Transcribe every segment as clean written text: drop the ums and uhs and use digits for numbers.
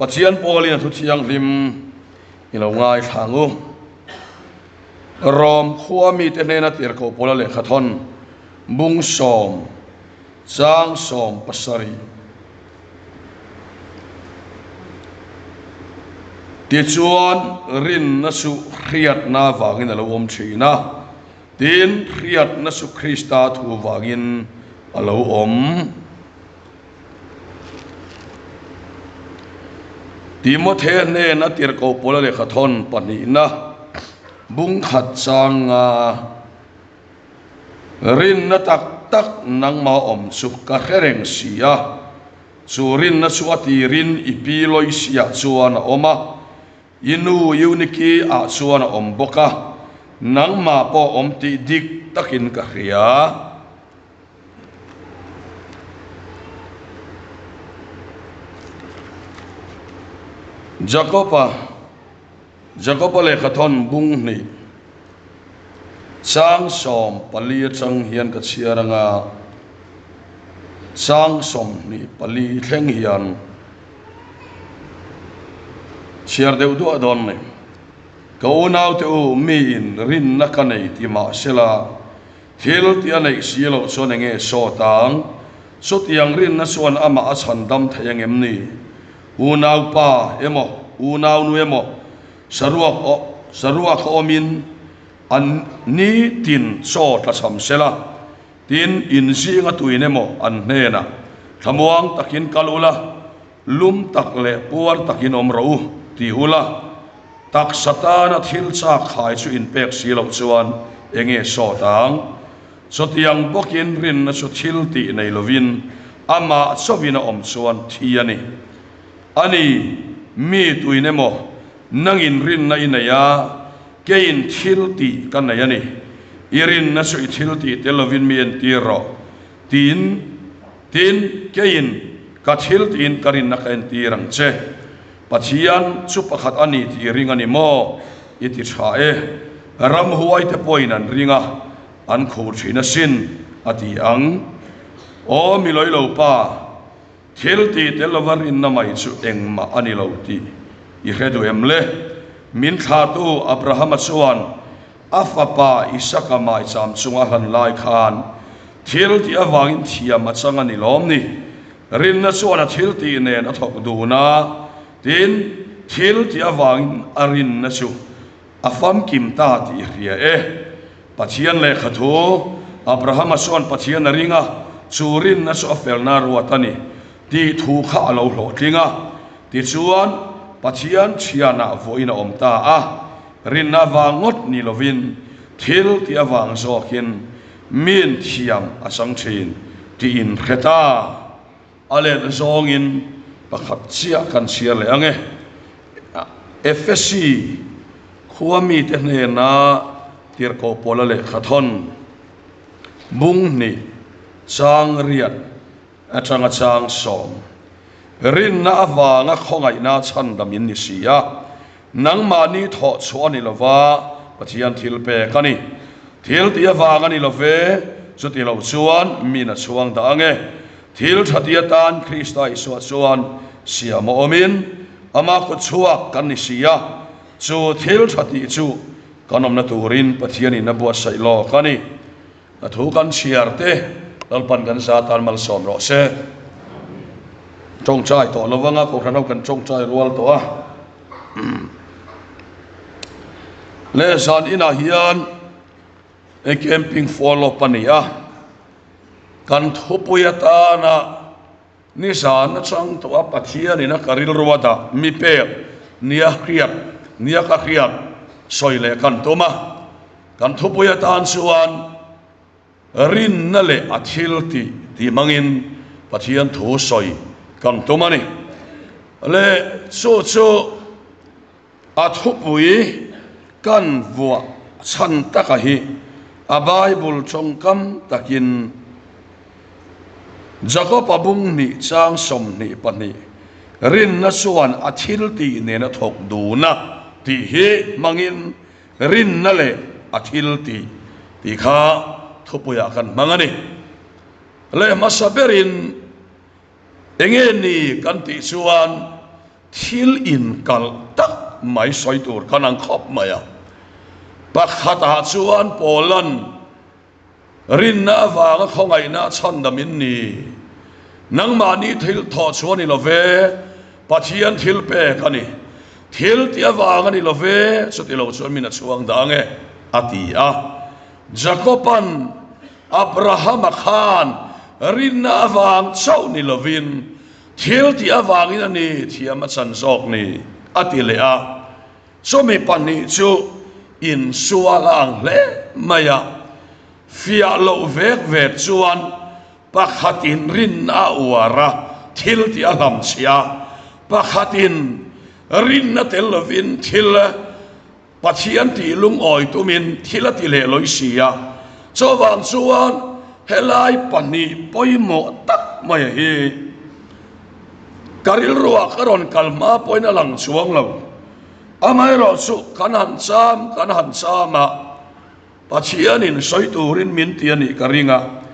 Pathian pawlin a thu thianghlim i lo ngaithla ang u. Rom khua mite hnena tirhkoh pawla lehkhathawn bung sawm chang 17. Tichuan rinna chu hriatna vangin a lo awm thin a, tin hriatna chu Krista thu vangin a lo awm. Timothea hnena tirhkoh pawla lehkhathawn pahnihna bung khat changa rinna tak tak nangma awm chu ka hre reng si a, chu rinna chu a tirin i pi Loisia chuan a awm a, i nu Euniki ah chuan a awm bawk a, nangmah pawh awm tih dik takin ka hria. Jakoba, Jakoba lehkhathawn bung hnih chang 14 atang hian ka chhiar anga chang 24 thleng hian chhiar deuh duah dawn mai. Ka unaute u miin rinna ka nei ti mahsela Thil tih a neih si loh chuan enge sawt ang? Chutiang rinna chuan amah a chhan dam thei angem ni? Unaupa emaw, unaunu emaw, saruak aw, saruak a awmin an ni tin chaw tla cham sela, tin inzinga tuin emaw an hnenah thlamuang takin kal ula, lum tak leh puar takin awm rawh u ti ula, taksa tana thil chak khai chu inpek si loh chuan enge sawt ang? Chutiang bawkin rinna chu thil tih nei lovin amah chauhin a awm chuan thi a ni. A ni, mi tuin emaw nangin rinna i nei a, keiin thil tih ka nei a ni. I rinna chu i thil tih tel lovin mi entir rawh, tiin Tin, keiin ka thil tiin ka rinna ka entir ang che. Pathian chu pakhat a ni tih i ring a ni maw? I ti tha e. Ramhuaite pawhin an ring a, an khuh thin asin, a ti ang. Aw mi lawi lo pa, thil tih tel lova rinna mai chu engmah a ni lo tih i hre duh em le? Min thlahtu Abrahama chuan A fapa Isaka maicham chunga hlan lai khan thil tih avangin thiam a chang a ni lawm ni? Rinna chuan a thil tih nen a thawk dun a, tin, thil tih avangin a rinna chu a famkim ta tih i hria e. Pathian lehkha thu, Abrahama chuan Pathian a ring a, chu rinna chu a felna ruat a ni tih thu kha a lo hlawhtling a. Tichuan, Pathian thianah vawiin a awm ta a. Rinna avang ngawt ni lovin thil tih avang zawkin min thiam a chang thin tih in hre ta. A let zawngin pakhat chiah kan chhiar leh ang e. Efesi khua mite hnena tirhkoh pawla lehkhathawn bung hnih chang riat Atanga chang 10. Rinna avanga khawngaihna chhandam in ni si a, nangmahni thawh chhuah a ni lova, Pathian thil pek a ni. Thil tih avang a ni lo ve, chuti lo chuan min a chhuang dah ang e. Thil tha ti atan Krista Isua chuan siam a awmin, ama kut chhuak kan ni si a, chu thil tha tih chu kan awmna turin Pathianin a buatsaih lawk a ni. A thu kan chhiar te Lalpan kan za tan malsawm rawh se. Tawngtai tawh lo anga Kohhran ho kan tawngtai rual tawh a. Le zan inah hian e camping follow up a ni a. Kan thupui atana nizan atang tawh a Pathianin a ka rilru a dah mi pek nia hriat nia ka hriat sawi leh kan tum a. Kan thupui atan chuan rinna leh a thil tih tih hmangin Pathian thu sawi kan tum a ni. Le chu chu a thupui kan vuah chhan taka hi a Bible tawngkam takin Jakob-a bung hnih chang 22 rinna chuan a thil tih nena thawk dun a tih hi hmangin Rinna leh a thil tih tih kha thupuiah kan hmang a ni. Leh hmasa berin enge ni kan tih chuan Thil inkalh tak mai sawi tur kan ang khawp mai a. Pakhatah chuan Paula'n rinna avanga khawngaihna a chhandam in ni. Nangmahni thil thawh chu a ni lo ve, Pathian thil pek a ni. Thil tih avang a ni lo ve, chuti lo chuan min a chhuang dah ang e, a ti a. Jakoba'n Abrahama khan rinna avang chauh ni lovin Thil tih avangin a ni thiam a chan zawk ni, a ti leh a. Chumi pahnih chu insual a ang hle mai a. Fiah loh vek vek chuan pakhatin rinna a uar a, thil tih a hlamchhiah a, pakhatin rinna tel lovin thil Pathian tih lungawi tumin thil a ti leh lawi si a, chuvang chuan helai pahnih pawimawh tak mai hi ka rilruah ka rawn kal hma pawhin a lang chuang lo. Amaherawh chu kan han cham kan han cham a, Pathianin sawi turin min ti a nih ka ring a,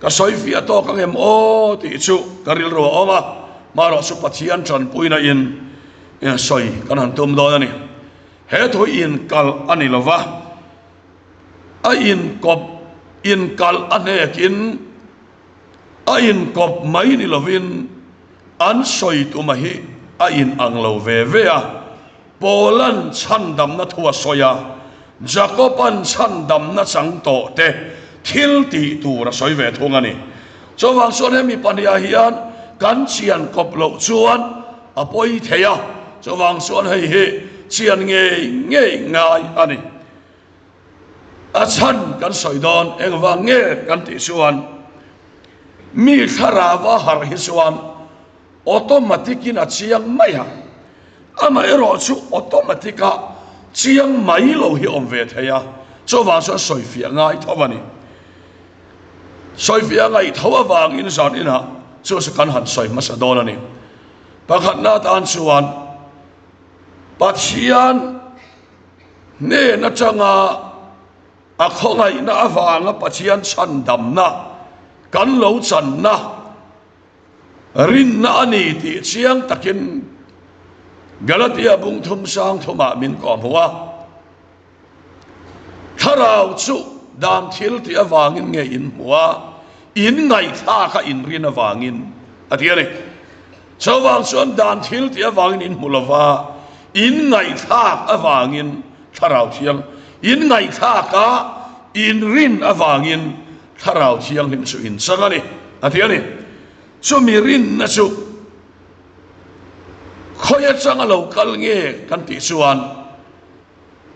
ka sawi fiah tawk ang em aw tih chu ka rilru a awm a, marawh chu Pathian tanpuina in sawi kan han tum dawn a ni. He thu inkalh a ni lo va, a inkawp inkalh a hnekin a inkawp mai ni lovin an sawi tuma hi a inang lo ve ve a. Paula'n chhandamna thu a sawi a, Jakoba'n chhandamna chang tawh te thil tih tur a sawi ve thung a ni. Chuvang chuan hemi pahniha hian kan chian kawp loh chuan a pawi thei a, chuvang chuan hei hi chian ngei ngei ngai a ni. A chhan kan sawi dawn engvang nge kan tih chuan mi thlarau a harh hi chuan automatic in a chiang mai a, amaherawh chu automatic a chiang mai lo hi awm ve thei a, chuvang chuan sawifiah ngai tho a ni. Sawifiah ngaih tho avangin zan inah chu chu kan han sawi hmasa dawn a ni. Pakhatna atan chuan Pathian hnen atanga a khawngaihna avanga Pathian chhandamna kan lo channa rinna a ni tih chiang takin Galatia bung thum sang thumah min kawhhmuh a. Thlarau chu dan thil tih avangin nge in hmu a, in ngaihthlak a in rin avangin a ti a ni. Chuvang chuan dan thil tih avangin in hmu lova, in ngaihthlak avangin Thlarau Thiang, in ngaihthlak a in rin avangin Thlarau Thianghlim chu in chang a ni, a ti a ni. Chumi rinna chu khawi atanga lo kal nge kan tih chuan,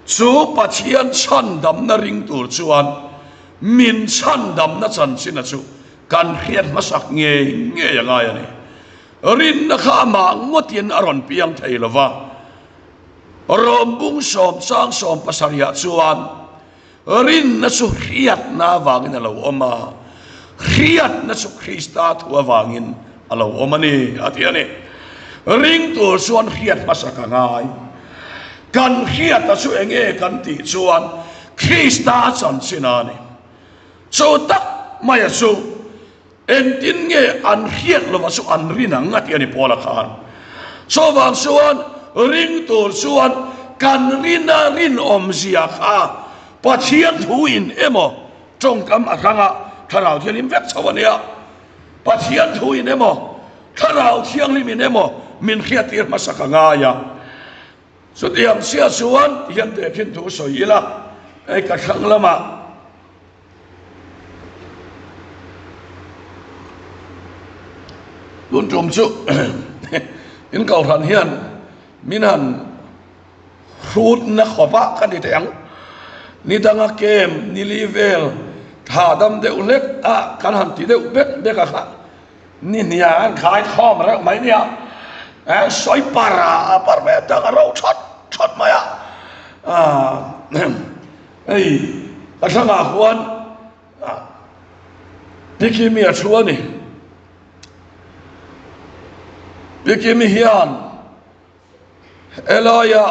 Chu Pathian chhandamna ring tur chuan min chhandamna chanchina chu kan hriat hmasak ngei ngei a ngai a ni. Rinna kha amah ngawtin a rawn piang thei lo va. Rawmbung sawmchang sawmpasarihah chuan Rinna chu hriatna avangin a lo awm a, hriatna chu Krista thu avangin a lo awm a ni, a ti a ni. Ring tur chuan hriat hmasa ka ngai. Kan hriata chu eng nge kan tih chuan Krista chanchin a ni. Chu tak maia chu Engtin nge an hriat lova chu an rin ang a ti a ni Paula khan. Chuvang chuan ring tur chuan kan rina rinawmzia kha Pathian thu in emaw tawngkam a hranga Thlarau Thianghlim vek chho a nia. Pathian thu in emaw Thlarau Thianghlim in emaw min hriattir hmasak a ngai a. Chutiang chiah chuan tihian tehkhin thu sawi ila hei ka thlang lamah. Tun tum chu in kohhran hian min han hrutna khawp a ka ni teh ang. Ni danga kem ni li vel hahdam deuh hlek a kan han ti deuh bek bek a kha ni hniang an khai khawm reuh mai nia. Sawi par a par ve tak a ro thawt thawt mai a. Hei ka thlangah khuan Pi Kimi a thu a ni. Pi Kimi hian helaia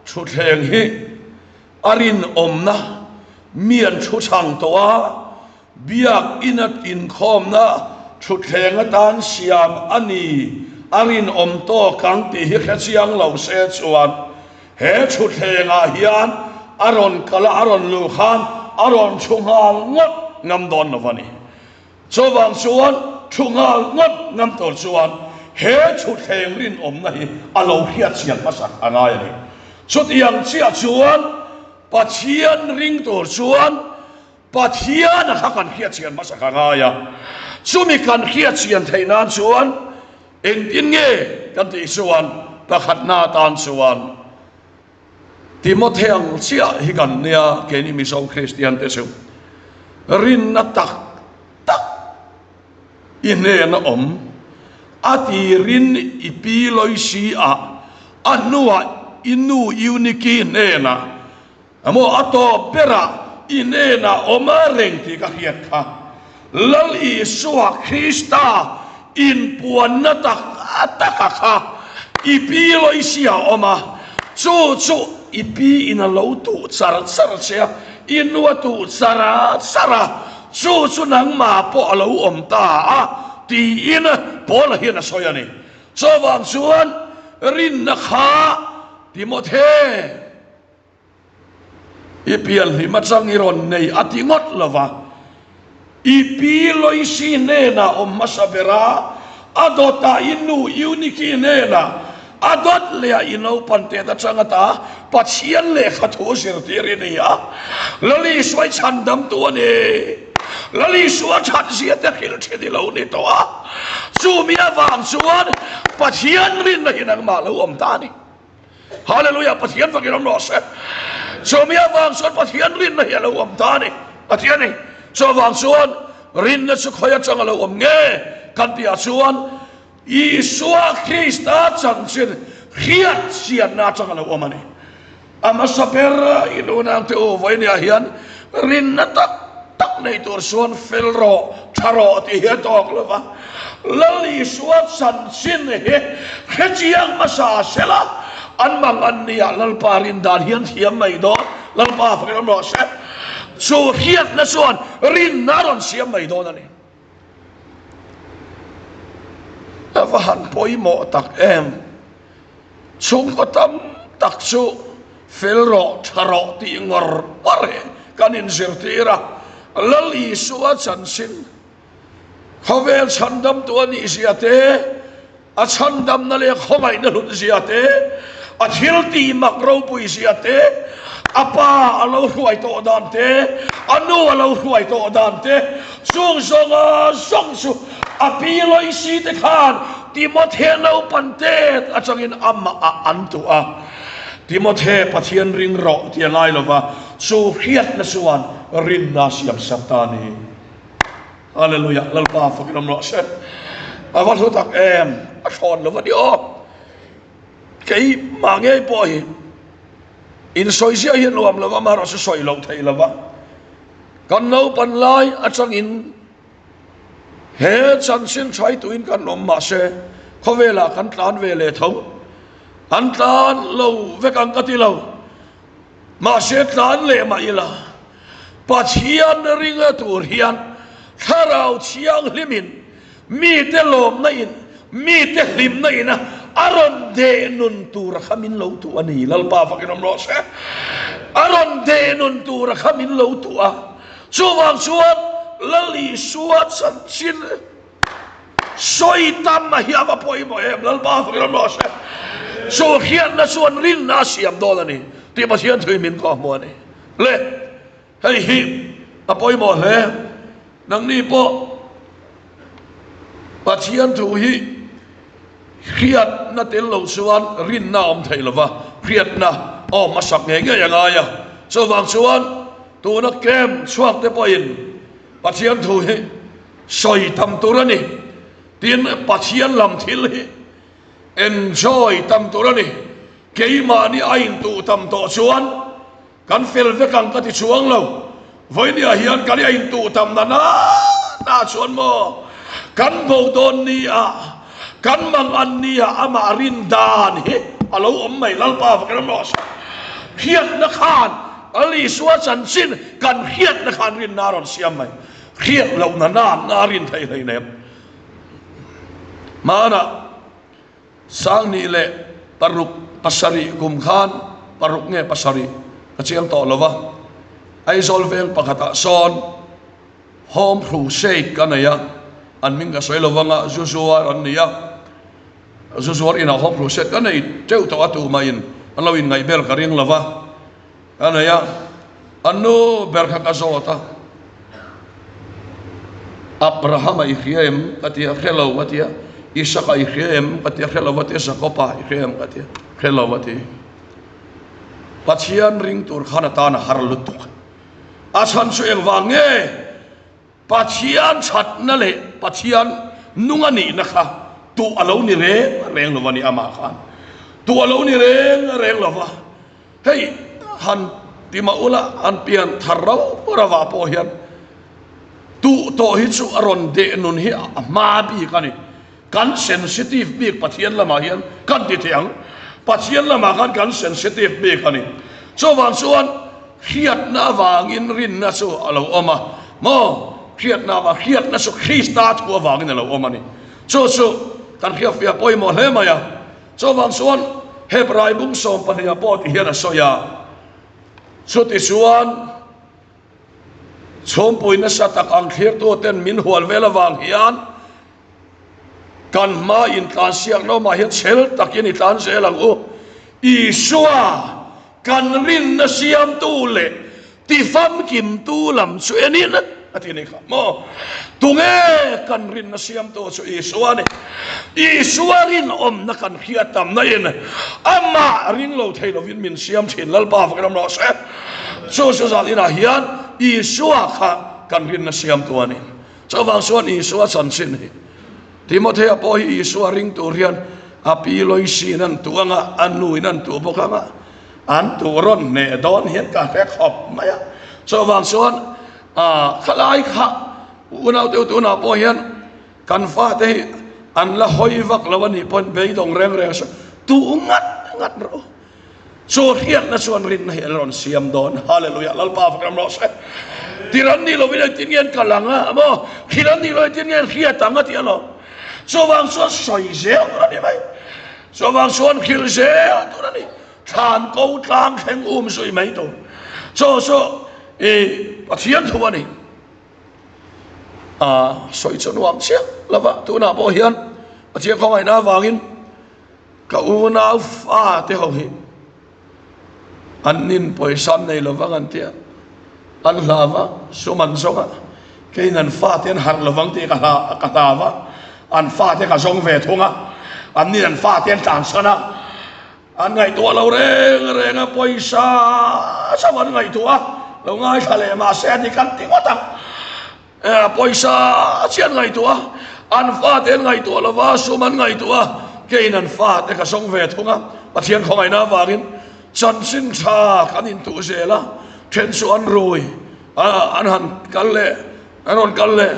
thutthleng hi a rinawmna mi an thu chhang tawh a, Biak ina inkhawmna thutthleng atan siam a ni. a rinawm tawk ang tih hi hre chiang lo se chuan he thutthlengah hian a rawn kal a, a rawn luh khan a rawn thu nghal ngawt ngam dawn lo a ni. Chuvang chuan thu nghal ngawt ngam tur chuan he thutthleng rinawmna hi a lo hriat chian hmasak a ngai a ni. Chutiang chiah chuan Pathian ring tur chuan Pathian a kha kan hriat chian hmasak a ngai a, chumi kan hriat chian theih nan chuan engtin nge kan tih chuan pakhatna atan chuan Timothea ang chiah hi kan nia keini Mizo Kristian te chu rinna tak tak i hnena awm a tirin i pi Loisi a a hnuah i nu Euniki hnenah Emaw a tawp berah i hnenah awm a reng tih ka hriat kha. Lal Isua Krista inpuanna tak taka kha i pi Loisia a awm a, chu chu i pi in a lo tuh char char che a, i nu a tuh char char a, chu chu nangmah pawh a lo awm ta a, tiin Paula hian a sawi a ni. Chuvang chuan rinna kha Timothe! I pianhlim atang i rawn nei a ti ngawt lo va, i pi Loisi hnenah awm hmasa ber a, a dawtah i nu Euniki hnenah, a dawt leh ah i naupan tet atang ata Pathian lehkha thu zirtir i ni a, Lalisua i chhandamtu a ni. Lalisua that zia te hrilh thin i lo ni tawh a, chumi avang chuan Pathian rinna hi nangmah lo awm ta a ni. Hallelujah Pathian fakin awm rawh se. Chumi avang chuan Pathian rinna hi a lo awm ta a ni. Pathian ni. Chu avang chuan rinna chu khawi atang a lo awm nge kan tihah chuan Isua Krista chanchin hriat chianna atang a lo awm a ni. A hmasa ber in unau te u vawinia hian rinna tak tak nei tur chuan fel rawh, tha rawh tih hi a tawk lo va. Lal Isua chanchin hi hrechiang hmasa sela, an mang an nia Lalpa rin dan hian thiam mai dawn, Lalpa fakin awm rawh se. Chu hriatna chuan rinna a rawn siam mai dawn a ni. A va han pawimawh tak em! Chhungkaw tam tak chu fel rawh, tha rawh tih ngawr ngawr hi kan inzirtir a. Lal Isua chanchin, khawvel chhandamtu a nih zia te, A chhandamna leh a khawngaihna hlut zia te, a thil tih mak ropui zia te, a pa a lo hruai tawh dan te, a nu a lo hruai tawh dan te, chung zawnga zawng chu a pi Loisi te khan Timothea naupan tet atangin amah ah an tuh a. Timothea Pathian ring rawh tih a ngai lova, chu hriatna chuan rinna a siamsak ta a ni. Hallelujah Lalpa fakin awm rawh se. A va hlu tak em a thlawn lo va ni aw. Keimah ngei pawh hi insawi ziah hi a nuam lo va, amaherawhchu chu sawi loh theih lo va. Kan naupan lai atangin he chanchin thaituin kan awm mahse khawvelah kan tlan ve leh tho. An tlan lo vek ang ka ti lo. Mahse tlan leh mah ila, Pathian ringa tur hian Thlarau Thianghlimin mite lawmna in, mite hlimna ina a rawn deh nun tura kha min lo tuh a ni. Lalpa fakin awm rawh se. A rawn deh nun tura kha min lo tuh a. Chuvang chuan Lal Isua chanchin Sawi tam a hi a va pawimawh em? Lalpa fakin awm rawh se. Chu hriatna chuan rinna a siam dawn a ni tih Pathian thui min kawh hmu a ni. Le, hei hi a pawimawh hle. Nangni pawh Pathian thu hi hriatna tel lo chuan rinna a awm thei lo va, hriatna a awm hmasak ngei ngei a ngai a. Chuvang chuan tuna camp chhuak te pawhin Pathian thu hi sawi tam tur a ni. Tin, Pathian lam thil hi enjoy tam tur a ni. Keimahni a intuh tam tawh chuan kan fel vek ang ka ti chuang lo. Vawinia hian kan i intuh tam na na na chuan maw kan bo dawn ni a, kan mang an ni a, amah rin dan hi a lo awm mai. Lalpa fakin awm rawh se. Hriatna khan Lal Isua chanchin kan hriatna khan rinna a rawn siam mai. Hriat lohna natna a rin theih hleinem. Hmanah. Sanghnih leh paruk pasarih kum khan paruk nge pasarih ka chiang tawh lo va, Aizawl veng pakhatah sawn Home Crusade ka nei a, an hming ka sawi lo vanga zu zuar an ni a, zu zuar inah Home Crusade ka nei teuh tawh a tumahin an lo inngaih ber ka ring lo va. A nei a, a nu ber kha ka zawt a, Abrahama i hria em? ka ti a, hre lo a ti a, Isaka i hria em? ka ti a, hre lo a ti a, Jakoba i hria em? ka ti a, hre lo a ti. Pathian ring tur khan a tan a har lutuk. A chhan chu engvang nge? Pathian thatna leh Pathian nung a nihna kha tuh a lo ni reng reng lo a ni amah khan tuh a lo ni reng reng lo va. Hei han ti mah ula an pian thar rau rauah pawh hian tuh tawh hi chu a rawn deh nun hi a hma bik a ni. Kan sensitive bik Pathian lamah hian kan ti thei ang. Pathian lamah khan kan sensitive bik a ni. Chuvang chuan hriatna avangin rinna chu a lo awm a maw? Hriatna avang, hriatna chu Krista thu avangin a lo awm a ni. Chu chu kan hriatfiah pawimawh hle mai a. Chuvang chuan Hebrai bung 12 pawh ti hian a sawi a, chutichuan chhungpui nasa tak ang thlirtuten min hual vel avang hian kan hma intlansiak lawmah hian chhel takin i tlan zel ang u. Isua kan rinna siamtu leh tifamkimtu lam chu enin a ti a ni kha maw? Tunge kan rinna siamtu chu Isua a ni. Isua rinawmna kan hriat tamna in amah ring lo thei lovin min siam thin Lalpa fak ram rawh se. Chu chu zan inah hian Isua kha kan rinna siamtu a ni. Chuvang chuan Isua chanchin hi Timothea pawh hi Isua ring tur hian a pi Loisiin an tuh ang a, a nuin an tuh bawk ang a, an tuh rawn hneh dawn hian ka hre khawp mai a. Chuvang chuan khalai kha unau deuh tunah pawh hian kan fate hi an la hawi vak lo a nih pawhin beidawng reng reng suh, tuh ngat ngat rawh u. Chu hriatna chuan rinna hi an rawn siam dawn. Hallelujah! Lalpa fak ram rawh se. Tir an nih lovin engtin nge an kal ang a maw? Thil an nih lovin engtin nge an hriat ang a tih alawm. Chuvang chuan sawi zel tur a ni mai. Chuvang chuan hrilh zel tur a ni. Thlan ko tlang thleng um zui mai tur. Chu chu i Pathian thu a ni. A sawi chu nuam chiah lova tunah pawh hian Pathian khawngaihna avangin Ka unau fa te ho hi an nin pawisa an nei lovang an tia, an hlau a, sum an zawng a, keiin an fa te an harh lovang tih ka hla ka hlau a, an fa te ka zawng ve thung a, an nin an fa te an tlansan a, an ngaihtuah lo reng reng a, pawisa chauh an ngaihtuah a, lo ngaithla leh mahse a ni kan ti ngawt ang. Pawisa chiah an ngaihtuah a, an fate an ngaihtuah lo va, sum an ngaihtuah a, keiin an fate ka zawng ve thung a, Pathian khawngaihna avangin chanchin tha kan intuh zel a, then chu an rui a, an han kal leh, an rawn kal leh,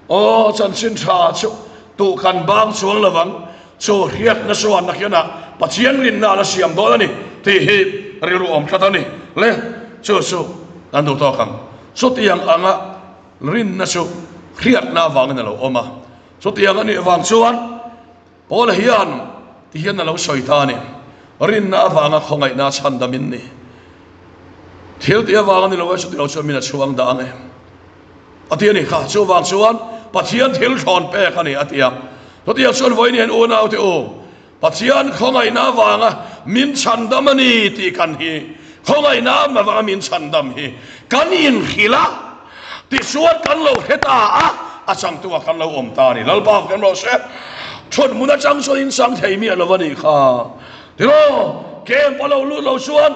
aw chanchin tha chu tuh kan bang chuang lo vang, chu hriatna chuan nakinah Pathian rinna a la siam dawn a ni tih hi rilru awm tlat a ni le, chu chu kan duh tawk ang. Chutiang anga rinna chu hriatna avangin a lo awm a. Chutiang a nih vang chuan Paula hian ti hian a lo sawi ta a ni, Rinna avanga khawngaihna a chhandam in ni. Thil tih avanga ni lo e, chuti lo chuan min a chhuang dah ang e. A ti a ni kha. Chuvang chuan Pathian thil thlawn pek a ni a ti a. Chutiang chuan vawiin hian unaute u, Pathian khawngaihna avanga min chhandam a ni tih kan hi, khawngaihna avanga min chhandam hi kan inhrilh a, tichuan kan lo hre ta a, a changtu ah kan lo awm ta a ni. Lalpa kan rawh se, thut hmun atang chuan in chang thei miah lo a nih kha. Tiraw, camp a lo lut lo chuan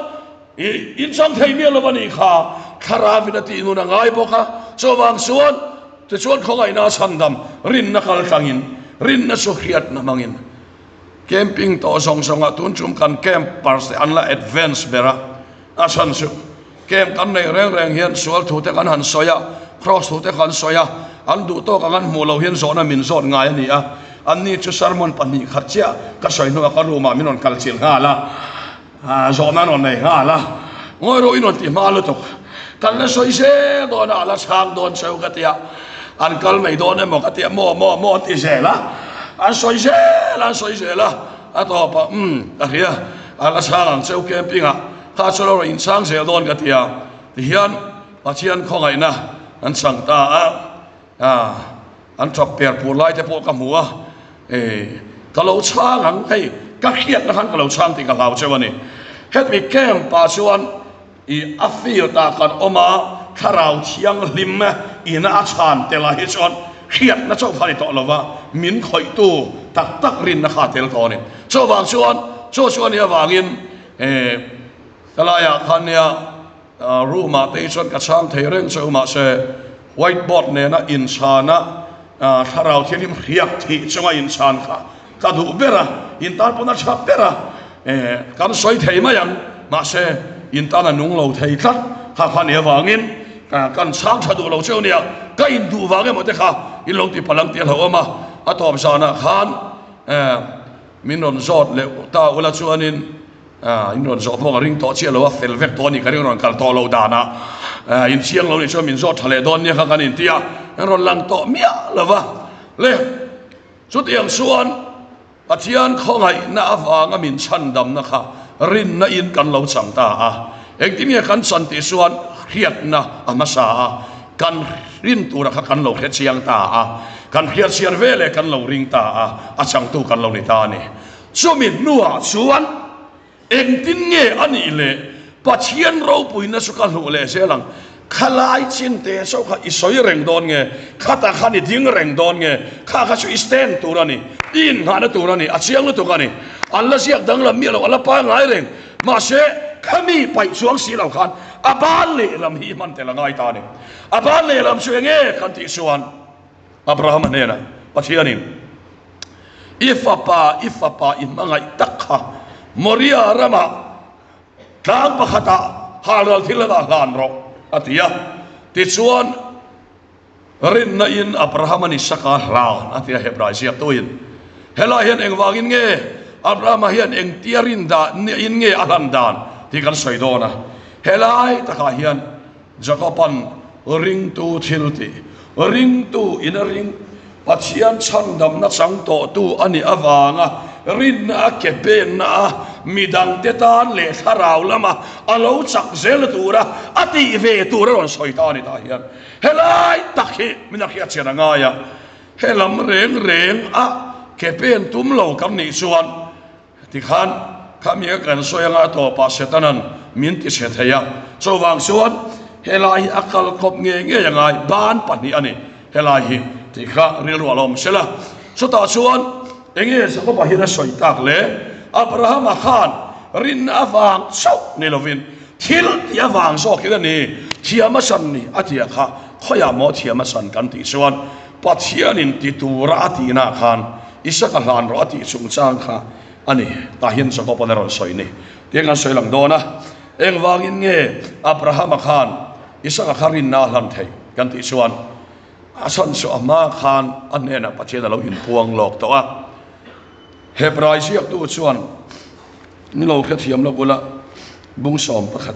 i in chang thei miah lo a nih kha. Thlarau in a tih nun a ngai bawk a, chuvang chuan tichuan khawngaihna a chhandam rinna kal tlangin, rinna chu hriatna hmangin. Camping tawh zawng zawngah tun tum kan campers te an la advance ber a, a chhan chu camp kan neih reng reng hian sual thu te kan han sawi a, cross thu te kan sawi a, an duh tawk ang an hmuh loh hian zawhna min zawt ngai a ni a, anni chu sermon 2 khat chiah ka sawi hnuah ka room ah min rawn kal chilh nghal a. Zawhna an rawn nei nghal a, ngawi rawh i rawn ti hma lutuk, kan la sawi zel dawn a, a la chhang dawn cheu ka tia, an kal mai dawn emaw ka tia, maw maw maw an ti zel a, an sawi zel a, an sawi zel a. A tawpah, Umm, ka hria, a la chhang ang cheu camping-ah kha chu lo rawn inchhang zel dawn ka ti a. Tihian Pathian khawngaihna an chang ta a, an tap per pur lai te pawh ka hmu a, ka lo chhang ang, hei ka hriatna khan ka lo chhang tih ka hlau cheu a ni. Hemi camp-ah chuan I a field ah kan awm a, thlarau thianghlim ina a chhan tel ah hi chuan hriatna chauh kha a ni tawh lo va, min khawihtu tak tak rinna kha a tel tawh a ni. Chuvang chuan chu chu a nih avangin ka laiah khan nia room ah te hi chuan ka chhang thei reng che u mahse white board nena inchhana thlarau thianghlim hriak thih chunga inchhan kha Ka duh ber a, in tan pawn a tha ber a, kan sawi thei mai ang, mahse in tan a nung lo thei tlat kha kha nih avangin kan chhang tha duh lo cheu nia, ka in duh vang emaw te kha in lo ti palh ang tih a hlauhawm a, a tawp zanah khan min rawn zawt leh ta ula chuanin in rawn zawh pawh ka ring tawh chiah lo a, fel vek tawh a ni ka ring rawn kal tawh lo danah in chiang lo nih chuan min zawt tha leh dawn nia kha kan inti a, in rawn lang tawh miah lo va le. Chutiang chuan Pathian khawngaihna avanga min chhandamna kha rinna in kan lo chang ta a. Engtin nge kan chan tih chuan hriatna a hmasa a, kan rin tura kha kan lo hre chiang ta a, kan hriat chian veleh kan lo ring ta a, a changtu kan lo ni ta a ni. Chumi hnuah chuan Engtin nge a nih le? Pathian ropuina chu ka hluh leh zel ang. Khalai chin te chauh kha i sawi reng dawn nge? Khatah khan i ding reng dawn nge? Kha kha chu i stand tur a ni, i inngahna tur a ni, a chiang lutuk a ni. An la ziak danglam miah lo, a la pangngai reng. Mahse, khami paih chuang si lo khan a ban lehlam hi i hman tel a ngai ta a ni. A ban lehlam chu eng nge kan tih chuan Abrahama hnenah Pathianin, I fapa, i fapa i hmangaih tak kha Moria ramah tlang pakhatah halral thil a dah hlan rawh, a ti a. Tichuan, rinna in Abrahama ni saka hlan, a ti a, Hebrai ziaktuin. Helai hian engvangin nge Abrahama hian engtia rin dah in nge a hlan dan tih kan sawi dawn a. Helai takah hian Jakoban ringtu thil tih, ringtu in a ring, Pathian chhandamna chang tawhtu a nih avanga rinna a ke penna a midangte tan leh thlarau lama a lo chak zelna tura a tih ve tur a rawn sawi ta a ni tah hian helai tak hi min a hriat chian a ngai a, helam reng reng a ke pen tum lo kan nih chuan Tikhan, khami a kan sawi anga a tawpah Setanan min ti chhe thei a. Chuvang chuan helai hi a kal khawp ngei ngei a ngai, ban pahnih a ni helai hi tih kha rilru a lo awm sela. Chutah chuan enge Jakoba hian a sawi tak le? Abrahama khan rinna avang chauh ni lovin thil tih avang zawkin a ni, thiam a san ni a tih kha khawiah maw thiam a san kan tih chuan Pathianin ti tura a tihnaah khan Isaka hlan rawh a tih chungchang kha a ni. Tah hian Jakob-a'n a rawn sawi ni. Tiang kan sawi lang dawn a, engvangin nge Abrahama khan Isaka kha rinna a hlan theih kan tih chuan a chhan chu a hma khan a hnenah Pathian a lo inpuang lawk tawh a. Hebrai ziaktu chuan ni lo hrethiam lo bula bung 11.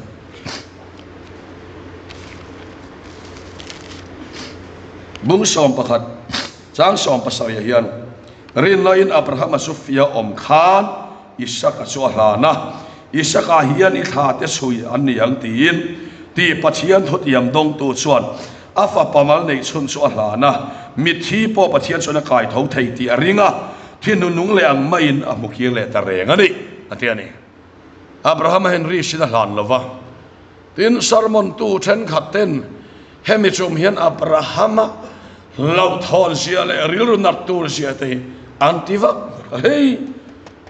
Bung 11 chang 70 hian rinlaiin Abrahama chu fia awm khan Isaka chu a hlan a, Isaka hian i thla te chhui an ni ang tiin tih Pathian thutiam dawngtu chuan a fapa mal neih chhun chu a hlan a, mitthi pawh Pathian chuan a kai tho thei tih a ring a, thi nunung leh ang maiin a hmu kir leh ta reng a ni, a ti a ni. Abrahama hian risin a hlan lo va, tin sermon tu thenkhat ten hemi chum hian Abrahama hlauhthawn zia leh rilru nat tur zia te hi an ti vak vak a, hei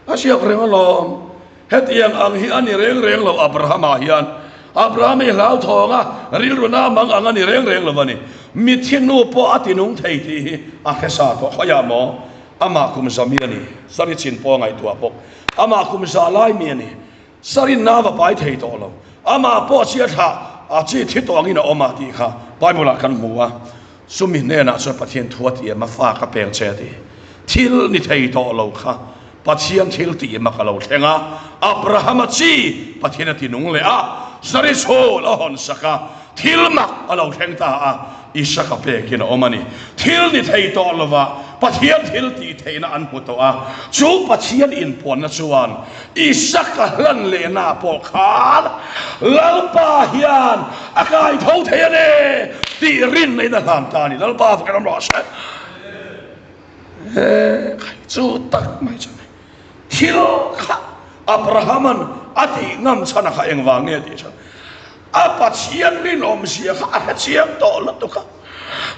a ziak reng alawm, hetiang ang hi a ni reng reng lo Abrahama hian Abraham hi hlauthawng a, rilru na mang ang a ni reng reng lo a ni, mitthi nu pawh a tinung thei tih hi a hre sa tawh khawiah maw amah kum za mi a ni, sari chin pawh a ngaihtuah bawk. Amah kum za lai mi a ni. Sarin na va pai thei tawh lo. Amah pawh chi a thlah, a chi thi tawh angin a awm a tih kha Bible ah kan hmu a. Chumi hnenah chuan Pathian thu a ti em a, fa ka peng che a ti. Thil ni thei tawh lo kha Pathian thil tih mak a lo thleng a. Abrahama chi Pathian a ti nung leh a, Sari chhul a hawn sak a, thil mak a lo thleng ta a, Isaka pekin a awm a ni. Thil ni thei tawh lova. Pathian thil tih theihna an hmu tawh a, chu Pathian inpuanna chuan Isaka hlan lehna pawh khan Lalpa hian a kai tho thei a ni tih rinna in a hlan ta a ni. Lalpa fakin awm rawh se. He khai chu tak mai chu thil kha Abrahama'n a tih ngam chhan a kha engvang nge tih chuan A Pathian rinawmzia kha a hre chiang tawh lutuk a.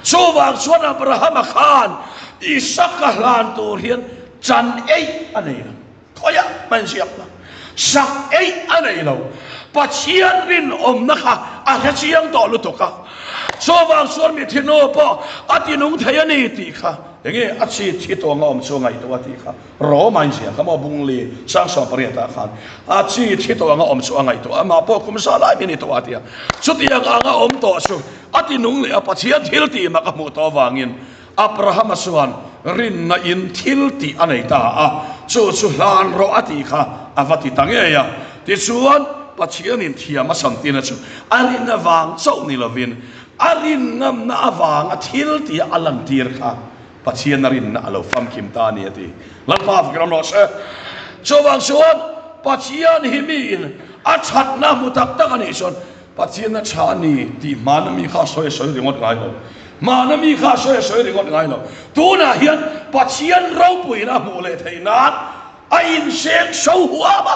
Chuvang chuan Abrahama khan Isaka hlan tur hian chan eih a nei lo. Khawiah hman ziakna sak eih a nei lo. Pathian rinawmna kha a hre chiang tawh lutuk a. Chuvang chuan mi thinu pawh a tinung thei a ni tih kha enge a chi thi tawng a awm chu a ngaihtuah a tih kha. Roma in ziak a maw Bungli Sangsawm pariatah khan a chi thi tawh anga awm chu a ngaihtuah amah pawh kum za lai min ni tawh a ti a, chutiang anga awm tawh chu a ti nung leh a Pathian thil tih mak a hmuh tawh avangin Abrahama chuan rinna in thil tih a nei ta a, chu chu hlan rawh a tih kha a va ti ta ngei a. Tichuan Pathianin thiam a sam tina chu a rinna vang chauh ni lovin a rin ngamna avanga thil tih a lantir kha Pathian a rinna a lo famkim ta a ni a ti. Lalpa fak ram rawh se. Chuvang chuan Pathian hi miin a thatna hmu tak tak a nih chuan Pathian a tha a ni tih hmana mi kha sawi a sawi ringawt ngai lo. Hmana mi kha sawi a sawi ringawt ngai lo. Tunah hian Pathian ropuina hmuh leh theih nan A inseng so huam a,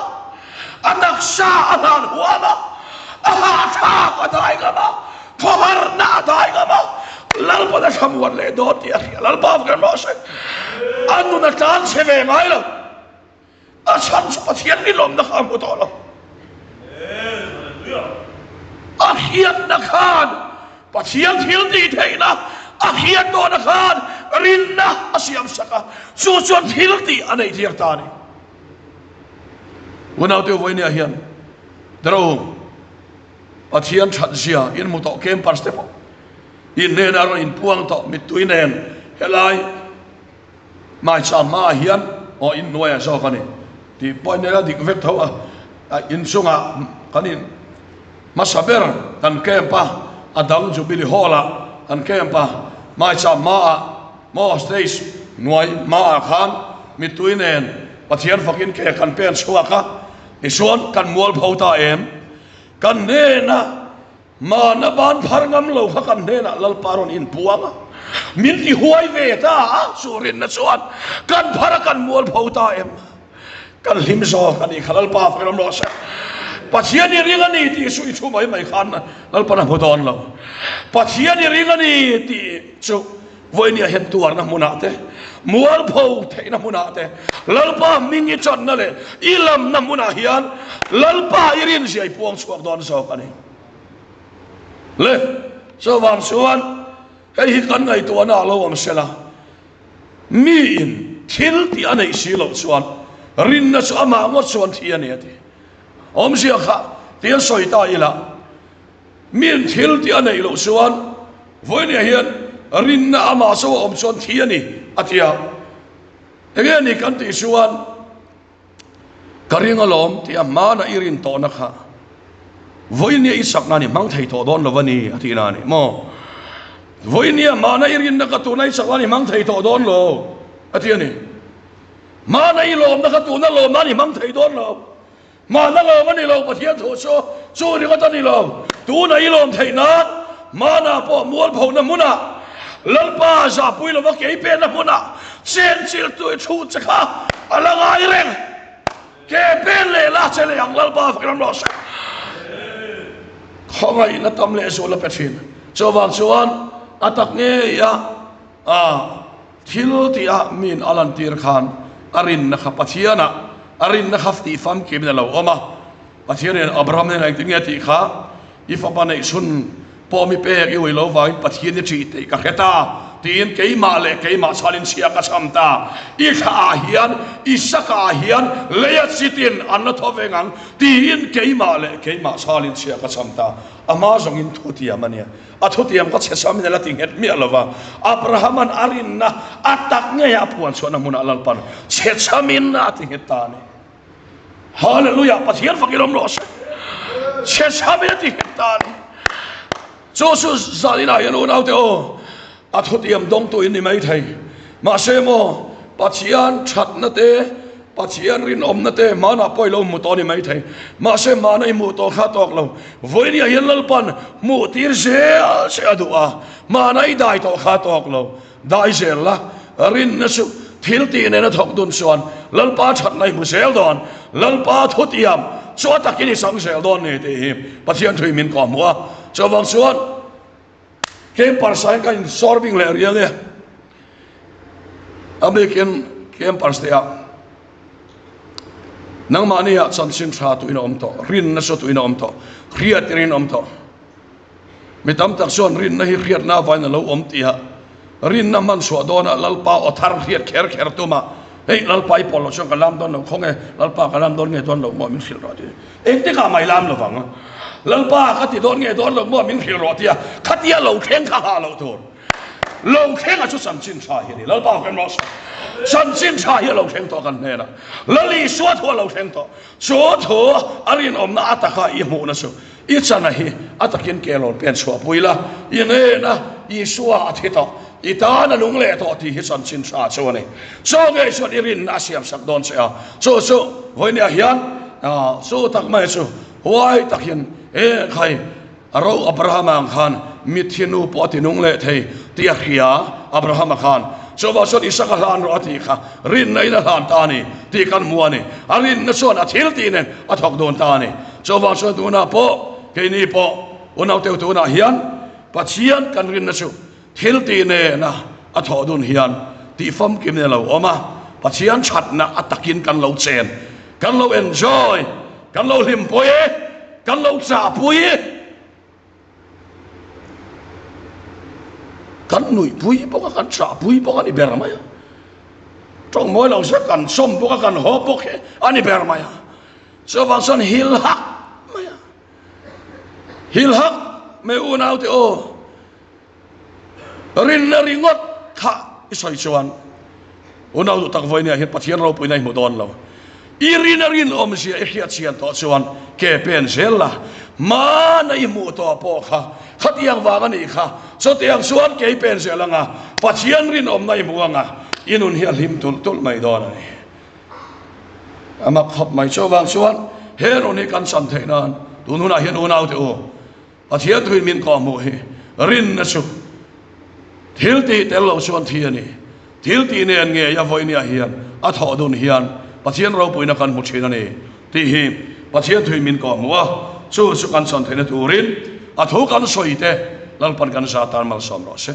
a taksa a hlan huam a, a hahthlak a dai ngam a, khawharna a dai ngam a, Lalpa'n a thlamuan leh dawn tih a hria. Lalpa va kan rawh se. A nun a tlan chhe ve ngai lo. A chhan chu Pathian rinawmna kha a hmu tawh lo. A hriatna khan Pathian thil tih theihna a hriat tawhna khan rinna a siam sak a, chu chuan thil tih a neih tir ta a ni. Unaute vawinia hian Dro Pathian that zia in hmu tawh campers te pawh in hnenah rawn inpuang tawh mittui nen helai Hmaichha hmaah hian aw in hnuaiah zawk a ni tih pawh in ela dik vek tho a, inchungah kan in hmasa ber kan camp a, a dang Jubilee Hall ah kan camp a, hmaichha hmaah maw stage hnuai hmaah khan mittui nen Pathian fakin ke kan pen chhuak a, tichuan kan mualpho ta em? Kan hnena Mahna ban phar ngam lo kha kan hnenah Lalpa rawn inpuang a, min ti huai ve ta a, chu rinna chuan kan phar a kan mualpho ta em? Kan hlim zawk a nih kha Lalpa fak ram rawh se. Pathian i ring a ni tih chu i thu mai mai khan Lalpan a hmu dawn lo. Pathian i ring a ni tih chu vawinia hian tuarna hmunah te, mualpho theihna hmunah te, Lalpa hming i channa leh i lamna hmunah hian Lalpa i rinzia i puang chhuak dawn zawk a ni. Le, chuvang chuan hei hi kan ngaihtuahna a lo awm sela, miin thil tih a neih si loh chuan rinna chu amah ngawt chuan thi a ni a ti. Awmzia kha ti a sawi ta ila, miin thil tih a neih loh chuan vawinia hian rinna amah chu a awm chuan thi a ni a ti a. Enge ni kan tih chuan, Ka ring alawm tih a hmana i rin tawhna kha vawinia i sakna ni hmang thei tawh dawn lo a ni a tihna a ni maw? Vawinia hmana i rinna kha tuna i sakna ni hmang thei tawh dawn lo a ti a ni. Hmana i lawmna kha tuna lawmna ni hmang thei dawn lo. Hmana lawm a ni lo Pathian thu chu chu ringawt a ni lo. Tuna i lawm theih nan hmana pawh mualphona hmunah Lalpa zahpui lova kei penna hmunah Chenchilh tui thu che kha a la ngai reng. Ke pen leh la che leh ang Lalpa fak ram rawh se. Khawngaihna tam leh zual a pe thin. Chuvang chuan a tak ngei a a thil tih a min a lantir khan a rinna kha Pathianah a rinna kha tih famkim in a lo awm a. Pathianin Abraham hnenah engtin nge a tih kha? I fapa neih chhun pawh mi pek i ui lo vangin Pathian i ṭih tih ka hre ta, tiin keimah leh keimah chhalin chhia ka chham ta. I thlaah hian, Isaka-ah hian leia chitin an la thaw veng ang, tiin keimah leh keimah chhalin chhia ka chham ta. Ama zawngin thutiam a nia. A thutiam ka chhe chhamin a la ti nghet miah lo va. Abrahama'n a rinna a tak ngeia a puan chhuahna hmunah Lalpa'n chhe chhamin a ti nghet ta a ni. Hallelujah Pathian fak in awm rawh se. Chhe chham in a ti nghet ta a ni. Chu chu zan inah hian unaute aw a thutiam dawngtu in ni mai thei. Mahse maw, Pathian thatna te, Pathian rinawmna te hmanah pawh i lo hmu tawh a ni maithei. Mahse hmana i hmuh tawh kha tawk lo. Vawinia hian Lalpan hmuh tir zel che a duh a, hmana i dai tawh kha tawk lo. Dai zel la, rinna chu thil tih nena thawk dun chuan Lalpa thatna i hmu zel dawn, Lalpa thutiam chu a takin i chang zel dawn ni tih hi Pathian thui min kawh hmuh a. Chuvang chuan Campers ah hian ka insawr bik leh riang e. A bikin campers te ah nangmahni ah chanchin tha tuin a awm tawh, rinna chu tuin a awm tawh, hriat in awm tawh. Mi tam tak chuan rinna hi hriatna avain a lo awm tih a, rinna hman chhuah dawnah Lalpa aw thar hriat kher kher tum a, hei Lalpa i pawl loh chuan ka lam dawn lo khaw nge, Lalpa ka lam dawn nge dawn lo maw min hrilh rawh tih. Engtikah mah i lam lo vang. Lalpa ka ti dawn nge dawn lo maw min hrilh rawh tia khatia lo thleng kha hah loh tur. Lo thlenga chu chanchin tha hi a ni. Lalpa kan rawh se. Chanchin tha hi a lo thleng tawh kan hnenah. Lal Isua thu a lo thleng tawh. Chu thu a rinawmna a taka i hmuhna chu i chana hi a takin ke lo pen chhuah pui la. I hnena Isua a thi tawh, i tan a nung leh tawh tih hi chanchin tha chu a ni. Chu ngei chuan i rinna a siam sak dawn che a. Chu chu vawinia hian chu tak mai chu huai tak hian e khai A ro Abrahama ang khan mitthi nu pawh a ti nung leh thei tih a hria Abrahama khan. Chuvang chuan Isaka hlan rawh a tih kha rinna in a hlan ta a ni tih kan hmu a ni. A rinna chuan a thil tih nen a thawk dun ta a ni. Chuvang chuan tunah pawh keini pawh unauteu tunah hian Pathian kan rinna chu thil tih nena a thawh dun hian tih famkim in a lo awm a, Pathian thatna a takin kan lo chen, kan lo enjoy, kan lo hlimpui. Kan lo chahpui i kan nuihpui bawk a, kan chahpui bawk a ni ber mai a. Tawng mawi lo zet kan chawm bawk a, kan haw bawk hi a ni ber mai a. Chuvang chuan hil hak mai a, hil hak mai unaute aw. Rinna ringawt kha i sawi chuan unau duh tak vawinia hian Pathian ropuina i hmu dawn lo. I rina rinawmzia i hriat chian tawh chuan ke pen zel la, hmana i hmuh tawh pawh kha khatiang vang a nih kha, chutiang chuan ke i pen zel anga Pathian rinawmna i hmu anga i nun hi a hlim tulh tulh mai dawn a ni. A mak khawp mai. Chuvang chuan he nun hi kan chan theih nan tun hunah hian unaute u, Pathian thuin min kawhhmuh hi rinna chu thil tih tel lo chuan thi a ni. Thil tih nen ngei a vawinia hian a thawh dun hian Pathian ropuina kan hmu thin a ni tih hi Pathian thuin min kawhhmuh a, chu chu kan chhan theihna turin a thu kan sawi te Lalpan kan za tan malsawm rawh se.